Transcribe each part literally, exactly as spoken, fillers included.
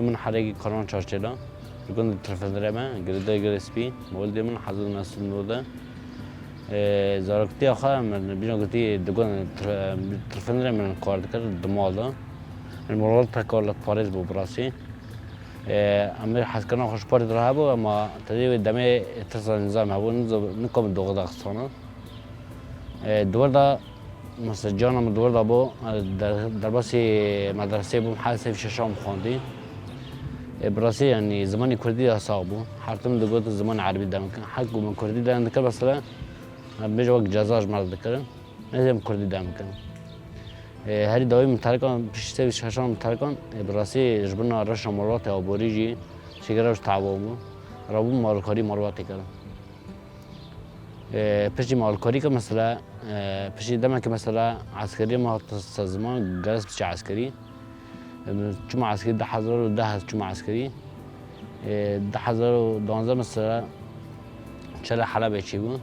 Min herekî Karan Çarçêla, li gund Tirfindirê me, girêdayî Girê Spî, mewlidê min hezar û neh sed û nod e. Ê, zaroktiya xwe min bîna gotî di gund Tir-, Tirfindirê min kar dikir, di mal de. Min malbateke welatparêz bû bi rastî. Ê, em ê hezkirina xwe ji parê re hebû, ema tevî wê demê tirsa nîzam hebû, nizo-, nikom doxda xistana. Ê, di wir de, mesela, cana min di wir de bû, ê, der-, derbasî medreseyê bûm, her sêv şeşan xwendî. Ê, bi rastî, yanî, zimanê kurdî yasax bû. Her tim digot zimanê erebî dem bikin. Her ku min kurdî dem dikir, mesela, em bêje wek ceza ji me re dikirin. Ez ê min kurdî dem bikim. Ê, herî dawî min terkan, piştî sêv şeşan min terkan, ê, bi rastî ji bin reşa malbatê aborî jî çêkira ji tabo bû. Rabûm malkarî malbatê kirin. Ê, piştî malkarî ke mesela, ê, piştî demekê mesela eskerî me hat ser ziman, gerek biçe eskerî. Ê, min çûme eskerî, du hezar û deh ez çûme eskerî. Ê, du hezar û duwazdeh mesela çerê Helebê çêbû.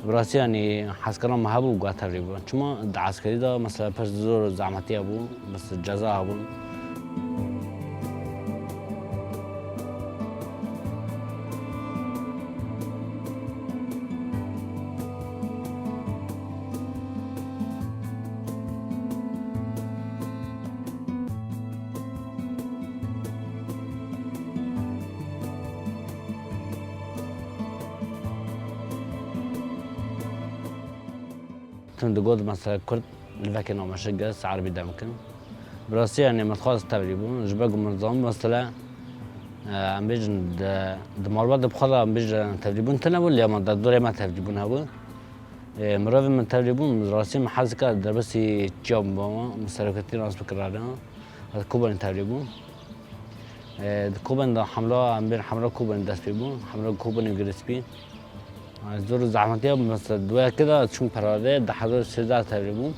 Bi rastî, yanî, hezkirina me hebû, guh tevlî bû. Çima di eskerî de, mesela, pir zor zehmetiya bû, mesela, ceza hebûn. Tim digot, mesela, Kurd li vekê nameşe gel, se erbî dem bikin. Bi rastî, yanî, min dixwest tevlî bûn. Ji ber ku min zanî, mesela, e, em bêjin, di, di malbatê bi xwe de, em bêjin, tevlîbûn tune bû, lê ma derdorê me tevlîbûn hebû. E, mirovê min tevlî bûn, rastî min hez dikir derbasî çiya bûn, min seroketî nas bikirane. Ez Kobanê tevlî bûm. E, di Kobanê de hemla, em bên hemla Kobanê dest pê bû, hemla Kobanê Girê Spî. E, zor û zehmetiya, mesela, di wê yekê de çûm Peradê, du hezar û sêzdeh tevlî bûm.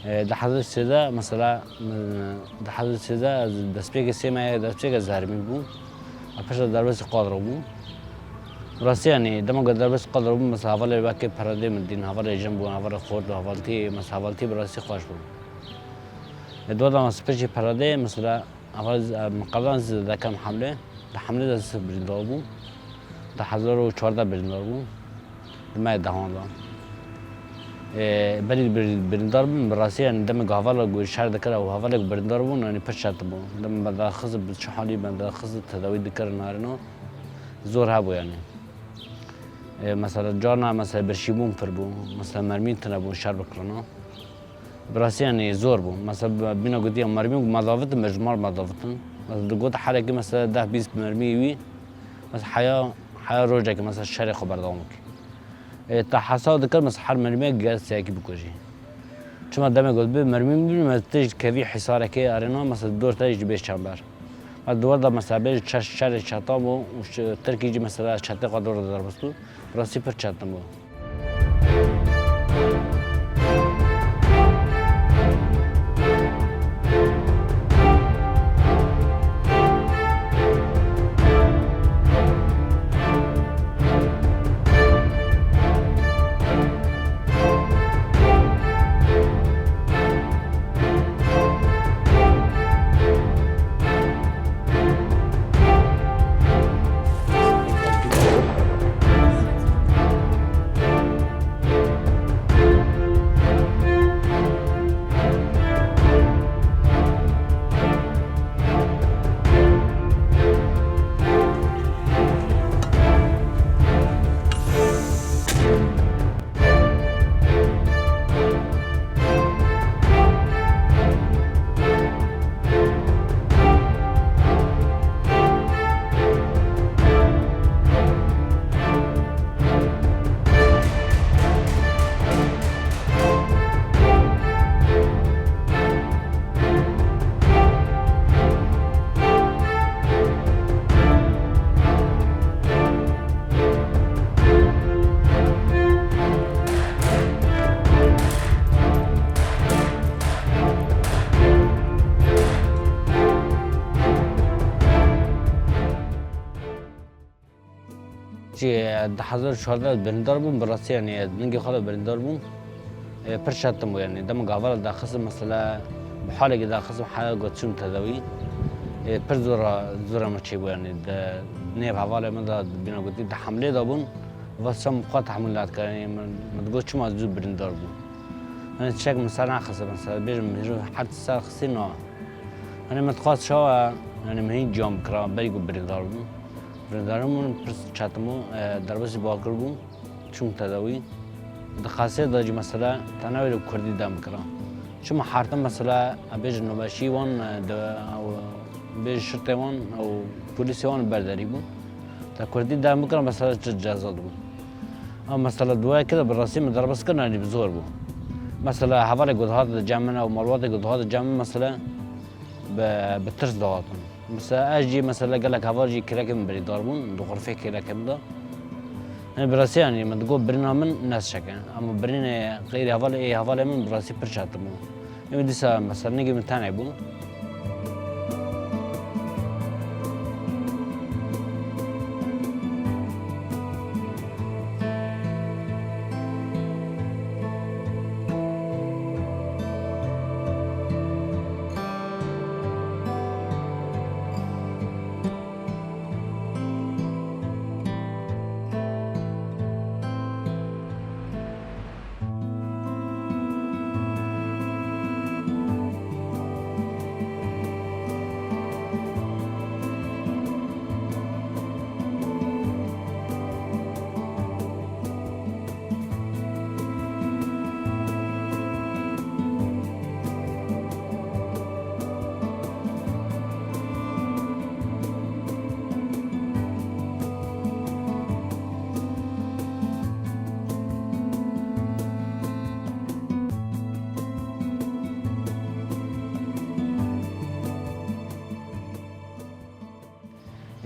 E, du hezar û sêzdeh, mesela, min, du hezar û sêzdeh ez destpêkê sê mehê, destpêkê zermî bûm. E, piştre derbasî qadro bûm. Rastî, yanî, dema ku derbasî qadro bûm, mesela, hevalê wekê Peradê min dîn, hevalê jin bûn, hevalê xort û hevaltî, mesela, hevaltî bi rastî xweş bûn. E, di wada, mesela, piştî Peradê, mesela, Ava, e, min qedan zêde kem hemlê. Di hemlê de zêde birîndar bûm. Du hezar û çardeh birîndar bûm. Di mehê dehan de. E, berî bir-, birîndar bûm, bi rastî, yanî, demê ku hevala ku şer dikir û hevalê ku birîndar bûn, yanî, pir çetin bû. Demê me derxist, bi çi halî me derxist, tedawî dikir, narîna. Zor hebû, yanî. E, mesela, carna, mesela, birçîbûn pir bû. Mesela, mermî tune bûn, şer bikirina. Bi rastî, yanî, zor bû. Mesela, bi-, bîna gotiya mermî û me davitin, me ji mal me davitin. Mesela, digot herekî, mesela, deh bîst mermî wî, mesela, heya, heya rojekê, mesela, şerê xwe berdewam bike. Ê, te hesab dikir, mesela, her mermiyek ger seyekî bikujî. Çima demê got bi mermî min, me tij kevî hîsarekê arêna, mesela, dor te jî bê çember. Me dor da, mesela, bê çe-, şerê çetan bû û ş-, Tirkî jî, mesela, çetê xwe dor da derbas bû. Bi rastî pir çetin bû. Çi, du hezar û çardeh birîndar bûm, bi rastî, yanî, ningê xwe de birîndar bûm. E, pir çetin bû, yanî, dema gava daxistim, mesela, bi halekî daxistim, heya got çûm tedawî. Ê, pir zora, zora min çêbû, yanî di nêv hevalê min de, bîna gotî, di hemlê de bûn, va çima xwe tehmûl nadikir, yanî min, min digot, çima zû birîndar bû. Yanî tiştek min ser nexist, mesela bêjim, hîro her tişt ser xistî na. Yanî min dixwest çawa, yanî min hîn ciwan bikira, berî ku birîndar bûm. Birîndarî min pir çetin bû, e, derbasî Bakur bûm. Çûm tedawî. Di qasê de jî mesela tena wê li kurdî dem bikira. Çima hertin mesela, em bêjin nûbeşî wan, e, di, ew, bêjin şirtê wan û polîsê wan berderî bû. Te kurdî dem bikira mesela çi ceza dibû. Ama mesela duwayekê de bi rastî min derbas kirina, yanî bi zor bû. Mesela hevalê ku dihate cem min û malbatê ku dihate cem min mesela bi, bi tirs dihatin. Mesela ez jî mesela gelek heval jî kêlekê min birîndar bûn, di xurfê kêlekê min de. Yanî bi rastî yanî min digot birîna min ne tiştek e. Ama birînê xeyrê hevalê, ê hevalê min bi rastî pir çetin bû. Ê min dîsa mesela nigê min tenê bû.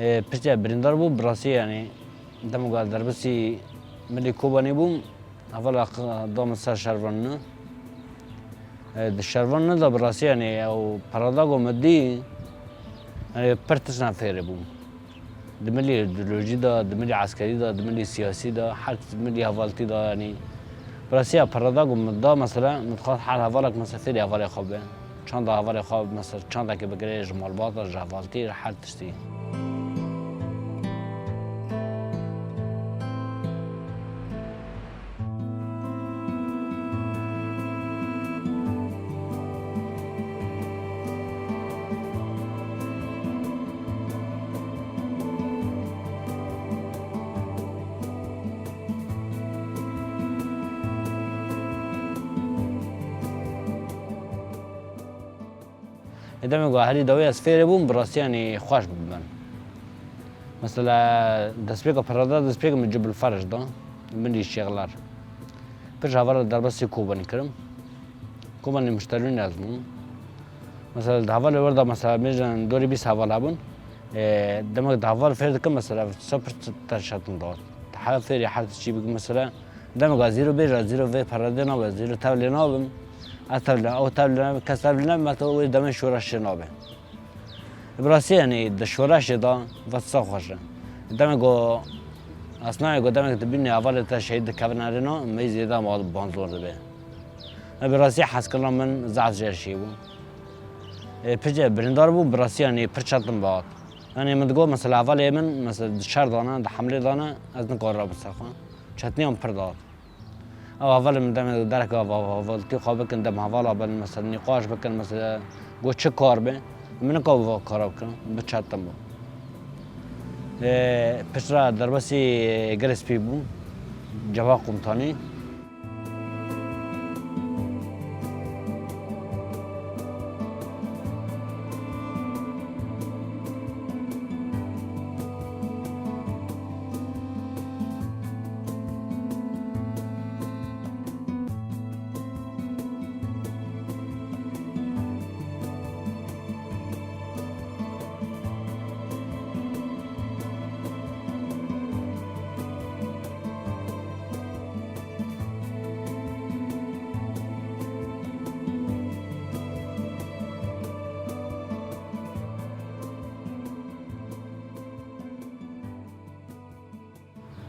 Ê, piçe birîndar bû, bi rastî, yanî, dema ku ez derbasî milî Kobanê bûm, hevala da min ser şervanine. Ê, di şervanine de bi rastî, yanî, ew perada ku min dî, yanî, pir tiştan fêrê bûm. Di milî îdeolojî de, di milî eskerî de, di milî siyasî de, her milî hevaltî de, yanî, bi rastî ya perada ku min da, mesela, min dixwest her hevalek, mesela, fêrê hevalê xwe be. Çanda hevalê xwe, mesela, çandekê bigire ji malbata, ji hevaltî, ji her tiştî. Ê, demê ku herî dawî ez fêrê bûm, bi rastî, yanî, xweş bû min. Mesela, destpêka perada, destpêka min Cebel Ferec da, min dî şêxlar. Pir ji hevala derbasî Kobanê kirim. Kobanê mişterîn ez bûm. Mesela, di hevalê wir de, mesela, bêjin dorê bîst heval hebûn. Ê, demek di heval fêr dikim, mesela, sa pir te şetin da. Her fêrî her tiştî bikim, mesela, Demeka zîro bêje, zîro vê peredê nabe, zîro tevlê nabim. Ez tevlê, ew tevlê nabe, kes tevlê nabe, me to wê demê şoreşê nabe. Bi rastî, yanî, di şoreşê de, vesta xweş e. Demek ku, esnayê ku demek tu bînî hevalê te şehîd dikevin erê na, me zêde mal banzor dibe. E, bi rastî hezkirina min zehf jê şî bû. E, piçê birîndar bû, bi rastî, yanî, pir çetin bi hat. Yanî, min digot, mesela, hevalê min, mesela, di şer dane, di hemlê dane, ez nikare rabim ser xwe. Çetiniyan pir dihat. Ew hevalê min demê derek hevaltî xwe bikin, dem hevala bin, mesela nîqaş bikin, mesela got çi kar be, min nikar va kara bikin, bi çetin bû. Ê, piştre derbasî Gelê Spî bûm, Cebha Qumtanî.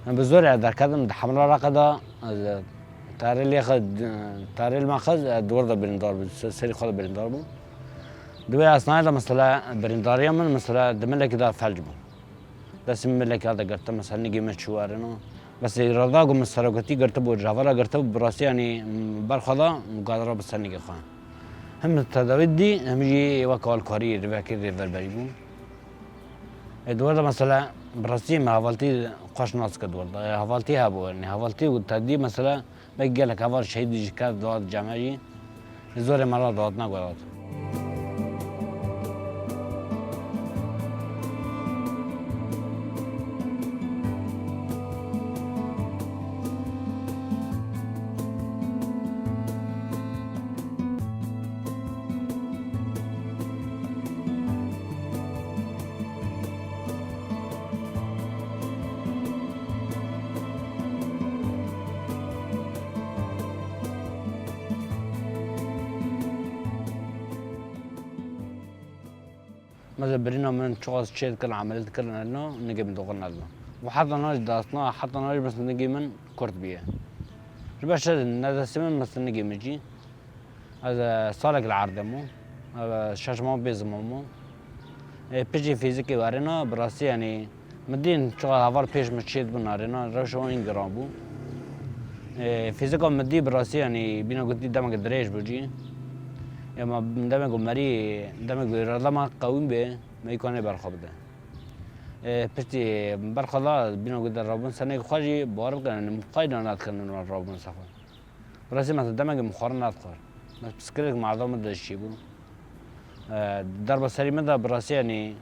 Em bi zorê derketim, di hemla Reqe de, ez, tarê lê xwe, tarê li me xwe, ez di wir de birîndar bûm, se-, serî xwe de birîndar bûm. Di wê esnayê de mesela birîndariya min mesela di milekî de felc bû. Destê min milekî hate girtin, mesela nigê min çû erêna. Bes îrada ku min seroketî girtibû, cevara girtibû, bi rastî yanî berxwe da, min got rê bi ser nigê xwe. Him tedawî dî, him jî wek alkarî, rêvekê rêverberî bû. Ê, di wir de mesela bi rastî me hevaltî xweş nas kir di wir de. Ê, hevaltî hebû, yanî hevaltî û tedî mesela belkî gelek heval şehîd jî ket, dihat cem me jî. Ê, zorê me re dihat, negot. Mesela birîna min çiqas çê dikirin, emeliyat dikirin, erêna, nigê min doxin nedibû. Û heta niha jî dest na, heta niha jî mesela nigê min kurt bûye. Ji ber şerê nedestê min mesela nigê min jî. Ez, e, salek li erdê bûm. E, şeş mah bê ziman bûm. E, piştî fîzikê û erêna, bi rastî, yanî, min dîn çiqa heval pêş min çêdibûn erêna, rewşa wan hîn giran bû. E, fîzika min dî, bi rastî, yanî, bîna gotî demek dirêj bû cî. Ya me demek ku merî, demek ku îrada me qewîm bê, me îmkanê berxwe bide. E, piştî berxwe da, bîna gotî rabûn senekî xwe jî, bawer bikin, yanî, min qayda nedikirin rabûn sefa. Bi rastî mesela demekî min xwarin nedixwar. Mesela pirsgirêk mada min de jî çêbû. E, derba serî min de bi rastî, yanî,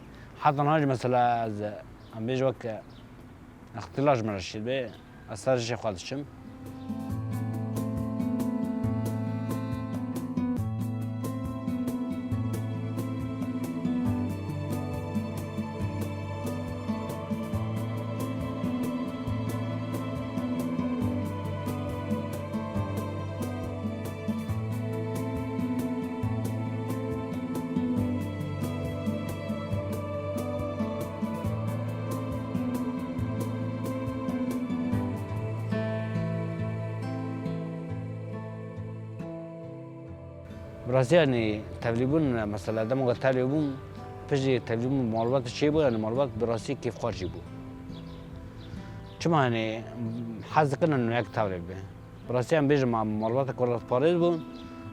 heta niha jî mesela ez, em bêjin wek, e, îxtîla ji min re çêdibe, ez ser rişê xwe diçim. Bi rastî, yanî, tevlîbûn, mesela, dema ku tevlî bûm, piştî tevlîbûn malbat çêbû, yanî, malbat bi rastî kêfxweş jî bû. Çima, yanî, hez dikin, yanî, yek tevlî bibe. Bi rastî, em bêjin, ma-, malbata ku parêz bû,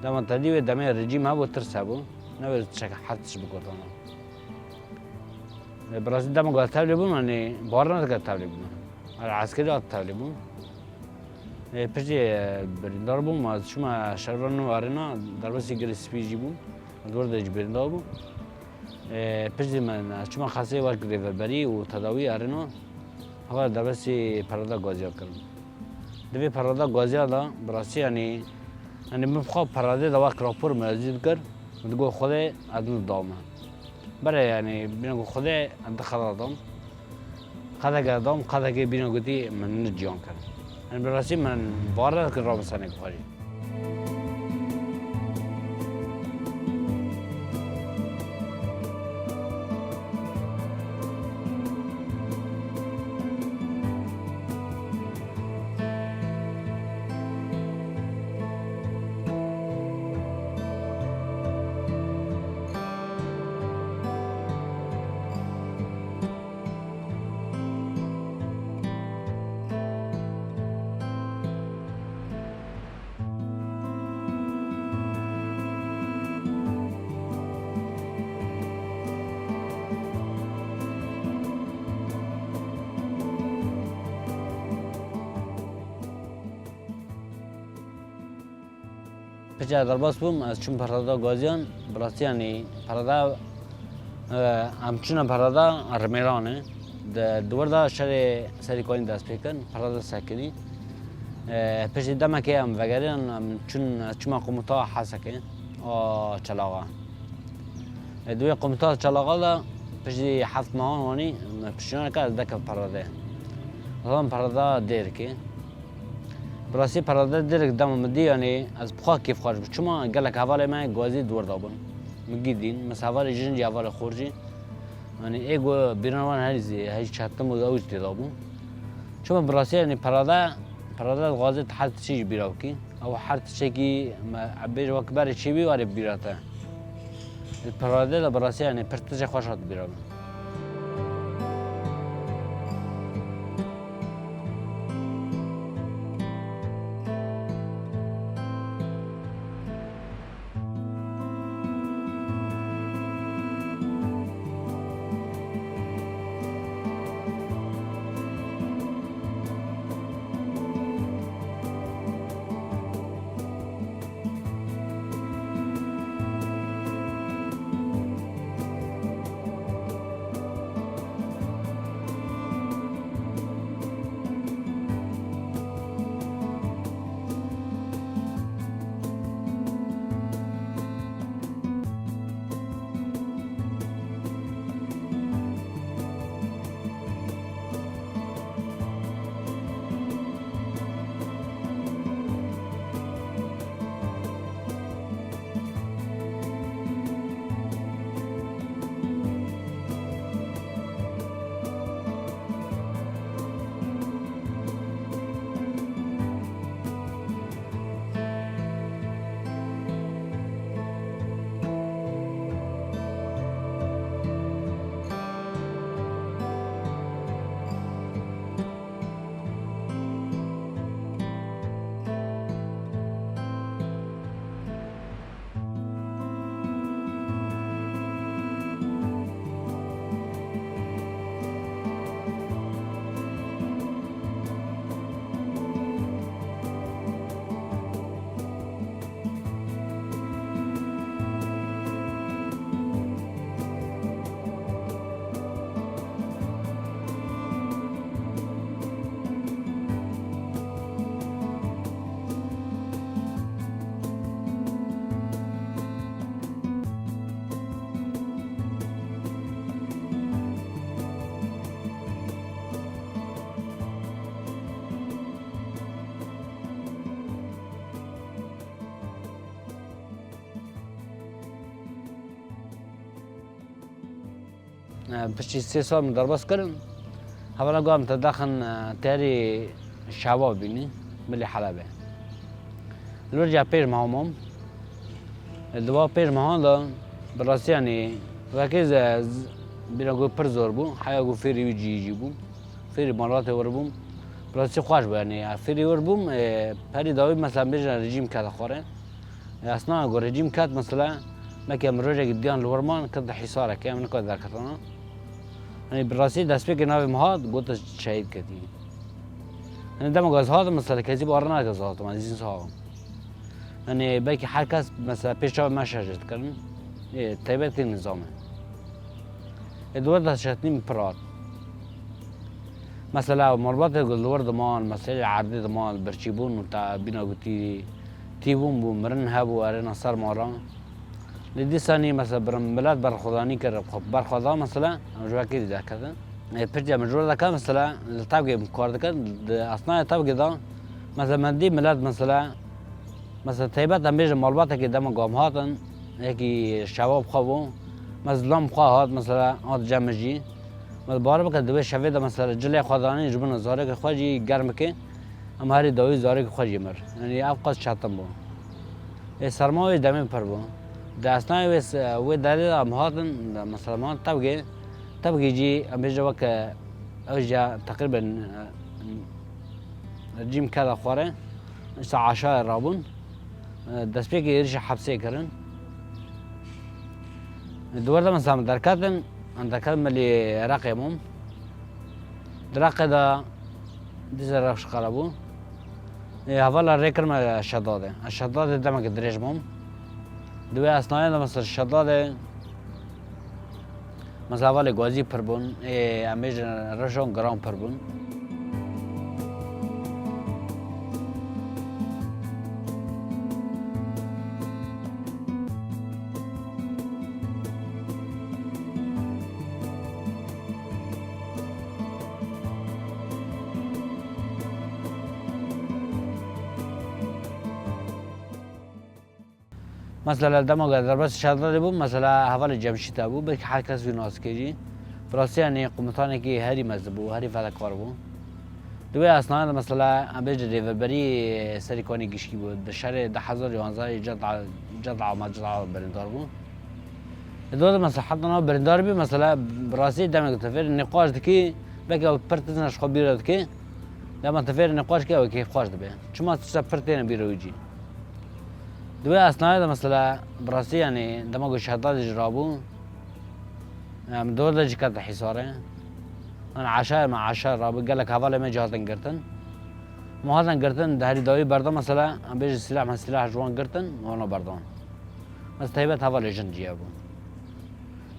dema tedî wê demê rejîm hebû, tirs hebû, newê tiştek her tişt bigotana. E, bi rastî, dema ku ez tevlî bûm, yanî, bawer nadike tevlî bûm. Ez eskerî hat tevlî bûm. Ê, piştî, e, birîndar bûm, ez çûme şerva nû erêna, derbasî Girê Spî jî bûm. Ez wir de jî birîndar bûm. Ê, piştî min, ez çûme Xesê wek rêveberî û tedawî erêna. Hava derbasî perada gaziya kirim. Di vê perada gaziya de, bi rastî, yanî, yanî min bi xwe peradê de wek rapor min ez jî dikir. Min digot, Xwedê ez nidame. Berê, yanî, bîna ku Xwedê ez di xeta dam. Xeteke dam, xetekê bîna gotî min niciyan kir. Yanî, bi rastî min bawer nedikirin rabûn senekî xwe jî. Piçe derbas bûm, ez çûm perada gaziyan, bi rastî, yanî, perada, e, em çûne perada Rimêranê. Di, di wir de şerê Serîkanî dest pê kir, perada sekinî. E, piştî demekê em vegerîn, em çûn, ez çûme komuta Hesekê, a Çelaxa. E, di wê komuta Çelaxa de piştî heft mehan wanî, me piştî neke ez dekev peradê. Zaten perada Dêrikê. Bi rastî perada Dêrik dema min dî, yanî ez bi xwe kêfxweş bûm. Çima gelek hevalê me gazî di wir de bûn. Min gî dîn, min hevalê jin jî hevalê xor jî. Yanî ê ku bîran wan herî zî, herî çetin bû, ew jî tê de bû. Çima bi rastî, yanî perada, perada dixwaze tu her tiştî ji bîra bikî. Ew her tiştekî me, em bêjin wek berê çêbî, warê bîra te. Li Piradê de bi rastî, yanî, pir tiştê xweş hat bîra min. Piştî sê sal min derbas kirin, hevala guha min te daxin, e, terî şeva bînî, milê Helebê. Li wir ca pêş meha mam. Di va pêş mehan de bi rastî, yanî, wekî ze-, z-, bîra ku pir zor bû, heya ku fêrî wî cihî jî bû. Fêrî malbatê wir bûm. Bi rastî xweş bû, yanî, ya fêrî wir bûm, e, perî dawî, mesela, bêjin rejîm kete xwarê. E, esna ku rejîm ket, mesela, meke em rojekî diyan li wir man, ket di hîsarekê, em nikare derketana. Yanî, bi rastî destpêkê navê min hat, got, tu şehîd ketî. Yanî, dema ku ez hatim, mesela, kesî bawer nake ez hatim, ez însaf im. Yanî, belkî her kes, mesela, pêş çavê me şerjê dikirin. Ê, taybet kir nizamê. Ê, di wir de şetinî min pir hat. Mesela, malbatê ku li wir diman, meselê erdê diman, birçîbûn û te bîna ku tî, tîbûn bû, mirin hebû, erêna ser mala. Lê dîsa nî, mesela, bir milet berxwedanî kir, xwe berxwe da, mesela, em ji wekî dî derketin. Ê, pirtî em ji wir deke, mesela, li tevgê em kar dikin, di esnayê tevgê de, mesela, me dî milet, mesela, mesela, taybet em bêjin malbatekê dema ku em hatin, yekî şeva bi xwe bû, mesela, zilam bi xwe hat, mesela, hat cem min jî. Mesela, bawer bike, di wê şevê de, mesela, cilê xwe danî, ji bin zarokê xwe jî germ bike, em herî dawî zarokê xwe jî mir. Yanî, ev qas çetin bû. Ê, serma wê demê pir bû. Di esnayê wê se-, wê derê de em hatin, mesela, em hatin tevgê. Tevgê jî, em bêje weke ew jî teqrîben, e, cîm keda xwarê, îşte aşağı rabûn. E, destpêkê êrişa hepsê kirin. Di wir de, mesela, em derketin, em derketin milî Iraqê bûm. Di Iraqê de dîsa rewş xera bû. Ê, hevala rê kirime Şedadê. Ez Şedadê demeke dirêj bûm. Di wê esnayê de, mesela, Şedadê, mesela, hevalê gazî pir bûn. Ê, em bêjin rewşan giran pir bûn. Mesela, dema ku derbas Şedadê bû, mesela, hevalê Cemşît hebû, belkî her kes wî nas dike jî. Bi rastî, yanî, komutanekî herî mezin bû, herî fedakar bû. Di wê esnayê de, mesela, em bêjin rêveberî Serîkanî Gişkî bû. Di şerê du hezar û yanzdehê cad, cad ama, cad ama birîndar bû. Di wexta mesela heta niha birîndar bî, mesela bi rastî demek tu fêr nîqaş dikî, belkî ew pir tiştine ji xwe bîra dikî, dema tu fêr nîqaş kî ew kêfxweş dibe. Çima tişta pir têne bîra wî cî. Di wê esnayê de mesela bi rastî, yanî dema ku şehda jî rabû, em di wexta jî kete hîsarê. Yanî eşayê me eşayê rabû, gelek hevalê me jî hatin girtin. Me hatin girtin, di herî dawî berdan mesela, em bêjin sîlah me sîlah ji wan girtin, me wana berdan. Ez taybet hevalê jin ciya bû.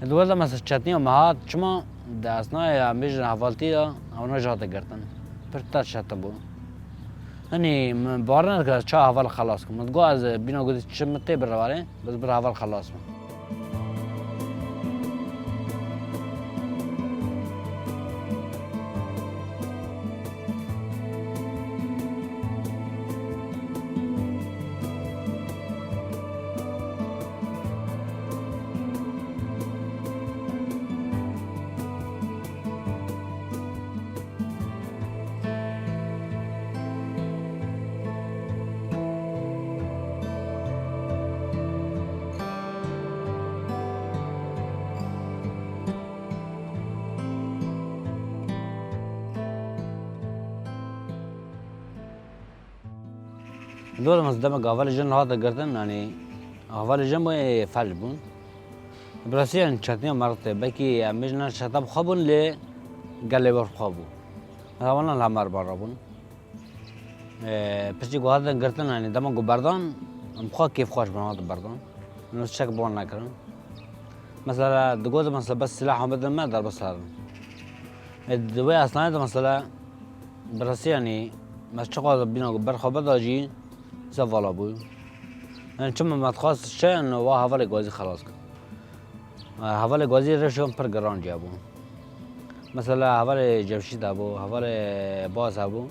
Di wexta mesela çetniya me hat, çima di esnayê em bêjin hevaltî de, ewna jî hate girtin. Pir ters çetin bû. Hinî min bawer nekir ez çawa heval xelas kim. Min digot ez bîna gotî çi min tê bi rewarê, bes bi heval xelas bim. Lor ez demek hevalê jin hate girtin, yanî hevalê jin bû ê felc bûn. Bi rastî yanî çetniya me re tê. Belkî em bêjin çeta bi xwe bûn lê gelê wer bi xwe bû. Mesela wana li hemer me re bûn. Ee, piçî ku hatin girtin, yanî dema ku berdan, em xwe kêfxweş bûn hatin berdan. Min çek bi wan nekirin. Mesela digot mesela bes sîlahan bidin me, derbas herin. Ê, di wê esnayê de mesela bi rastî yanî me çiqas bîna ku ber xwe bida jî, se vala bû. Yanî çima me dixwest çi, yanî wa hevalê gazî xelas kir. Hevalê gazî rewşa wan pir giran ciya bû. Mesela hevalê Cemşîd hebû, hevalê Baz hebû.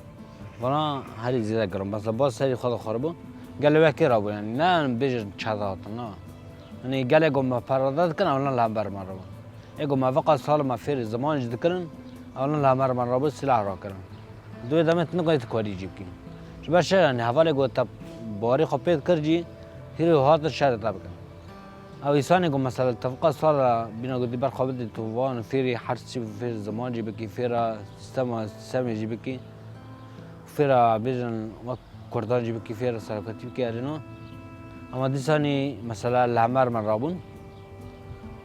Vana herî zêde giran. Mesela Baz serî xwe de xwaribû. Gelê wekê rabû, yanî ne bêjin çeta hatin, na. Yanî gelê ku me perada dikin, ewna li hember me rabû. Ê ku me veqa sal me fêrî ziman jî dikirin, ewna li hember me rabû, sîlah rakirin. Di wê demê tu nikarî tu karî jî bikî. Ji ber şer, yanî hevalê ku te barî xwe pê dikir jî, hîrê hatin şerê te bikin. Ew însanê ku mesela teviqa sala bîna gotî ber xwe bidî, tu van fêrî her çî, fêr ziman jî bikî, fêra sîstema, sîstemê jî bikî, fêra bêjin wek kurdan jî bikî, fêra serekotî bikî, erêna. Ama dîsanî mesela li hemer me rabûn.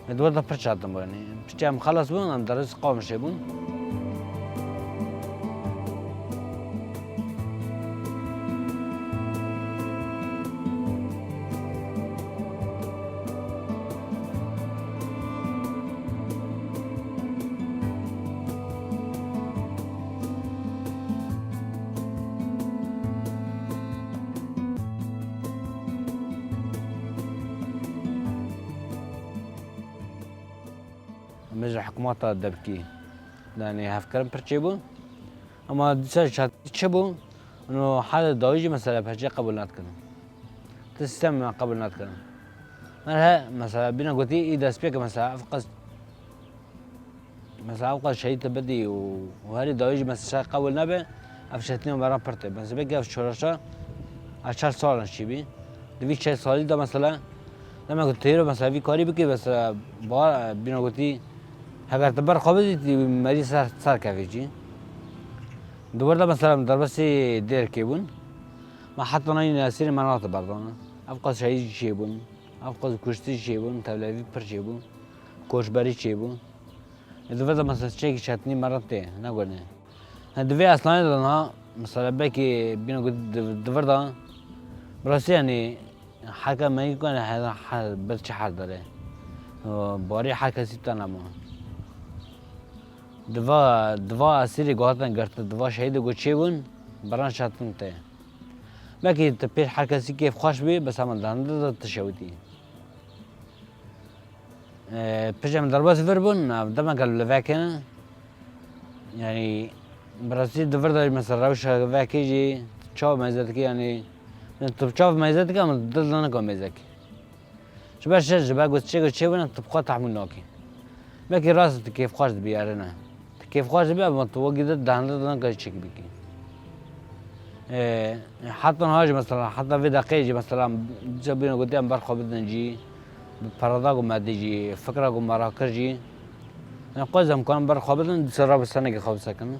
Ê, di wir de pir çetin bû, yanî piçê em xelas bûn, em dervêsî Qamişê bûn. Em ê ji hikûmeta debkî, yanî hevkirin pir çêbû. Ema dîsa çi bû? Ino hal dawî jî mesela perçe qebûl nadikin. Ti sîstem me qebûl nadikin. Mer he, mesela bîna gotî î destpêk mesela ev qas, mesela ev qas şehîd te bidî û, û herî dawî jî mesela şer qebûl nebe, ev çetiniya me re pir tê. Mesela belkî ev şoreşa a çar salan çî bî. Di vî çar salî de mesela, dema ku tu hêro mesela vî karî bikî, mesela ba-, bîna gotî, heger tu ber xwe bidî, tu merî ser, ser kevî jî. Di wir de mesela em derbasî Dêrikê bûn. Me heta niha nesîrê me nehate berdana. Ev qas şehîd jî çêbûn. Ev qas kuştî jî çêbûn, tevlevî pir çêbû. Koçberî çêbû. Ê, di vir de mesela çekî çetinî me re tê, ne gunê. He, di vê esnayê de niha, mesela belkî bîna ku di, di vir de, bi rastî yanî heke me yî ku ne he, he, ber çi her derê. Barî her kesî te nema. Di va, di va esîrê ku hatin girtin, di va şehîdê ku çêbûn, beran çetin tê. Belkî tu pêş her kesî kêfxweş bî, bes hema di hinde de tu şewitî. Ee, piştî em derbas vir bûn, ev demeke li vekê ne. Yanî, bi rastî di vir de jî mesela rewşa vekê jî çav meze dikî, yanî, tu çav meze dikî, ama dil de nika meze kî. Ji ber şer, ji ber ku çê ku çêbûne, tu bi xwe tehmûl nakî. Belkî rast tu kêfxweş dibî, erê ne. Tu kêfxweş dibî, ama tu wekî di dende de naka çêkî bikî. Ê, heta niha jî mesela, heta vê deqeyê jî mesela, dîsa bîne gotî em ber xwe bidin cî. Perada ku me dî jî, fikra ku me rakir jî, yani qwez em karin ber xwe bidin, di ser re bi senekê xwe bisekin.